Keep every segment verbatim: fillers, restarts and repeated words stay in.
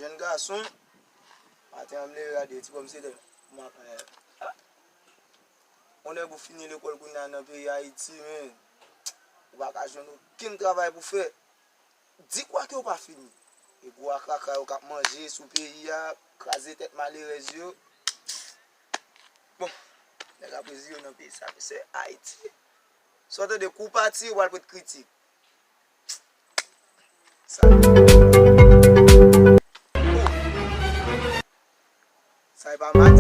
Jèn gason, maten an m leve a de ti bò, misye te, m ap, eh, on nèg ou fini lekòl kounye a nan peyi Ayiti, men, ou pa ka jwenn okenn travay pou fè. Di kwa ke w pa fini. E gwo akraka yo k ap manje sou peyi a, kraze tèt malerèz yo. Bon, nèg ap rezire nan peyi sa, men se Ayiti. Sa w tande, kou w pati, yo pral pot kritik. Sa. Sa e pa Max?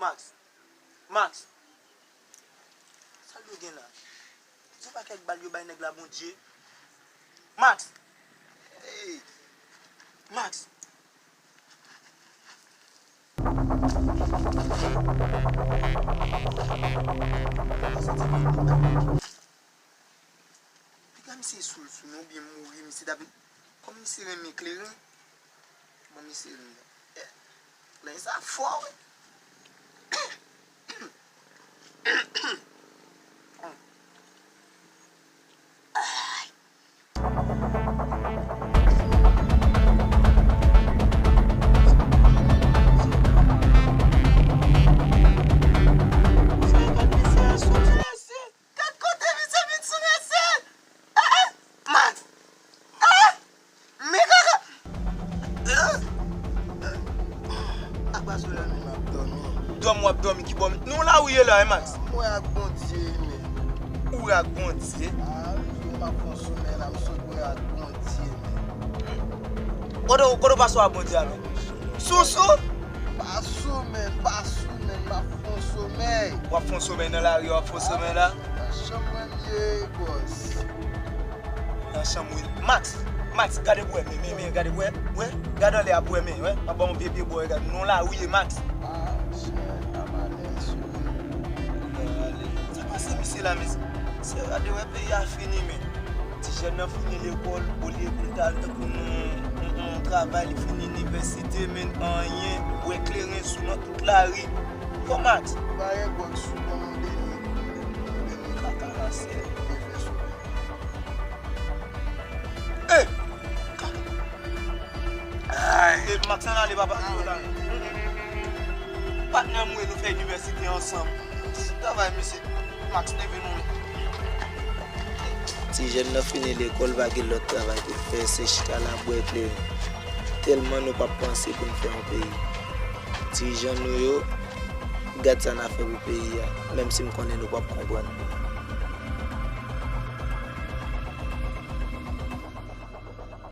Max. Max. Sa l dwe gen la? Se pa kèk bal yo bay nèg la, Bondye? Max! Hey! Max! Piga misye sou l, sou nou, oubyen mouri, misye t ap vin. Kòm misye renmen kleren, ban misye l. Eh, kleren sa fò, wi. Gad kote misye vin sou mesye! Ah! Max! Ah! Men kaka! Ah! Apa sou la menm ap dòmi? Dòmi w ap dòmi ki bò? Nou la ou ye la, wi, Max? Mwen ak Bondye, men. Ou ak Bondye? Ah, wi, m ap pran somèy la, m sot mwen ak Bondye, men. Kote w, kote w pase w ak Bondye a, men? Sousou? Pa sou, men, pa sou, men, m ap pran somèy. W ap fon somèy nan lari, w ap fon somèy la? Nan chanm mwen m ye, bòs. Nan chanm ou ye. Max, Max, gade pou wè, men, men, men, gade pou wè, wè, gade anlè a pou wè, men, wè, m ap ba w yon vye pye bò, gade, non la ou ye, Max. Ah, chè, a malèz, wi. Sa pase misye la, men, se gade wè peyi a fini, men. Ti jèn nan fini lekòl, olye pou l ta al tankou yon, yon, yon travay, li fini inivèsite, men anyen, bwè kleren sou nan tout lari. Yo, Max. Bagay gwòg sou ban m dènye kou, dènye kaka la, sèl, byen fè sou mwen. Ey! Kaka! Ay, e Max, ann ale, papa, yo la. Patnè m, wi, nou fè inivèsite ansanm. Travay, mesye. Max, leve nou. Ti jèn nan fini lekòl, pa gen lòt travay pou l fè, se chita la bwè kleren. Tèlman nou p ap panse pou n fè yon peyi. Dirijan nou yo, gad sa n a fè pou peyi a, menm si m konnen nou p ap konprann.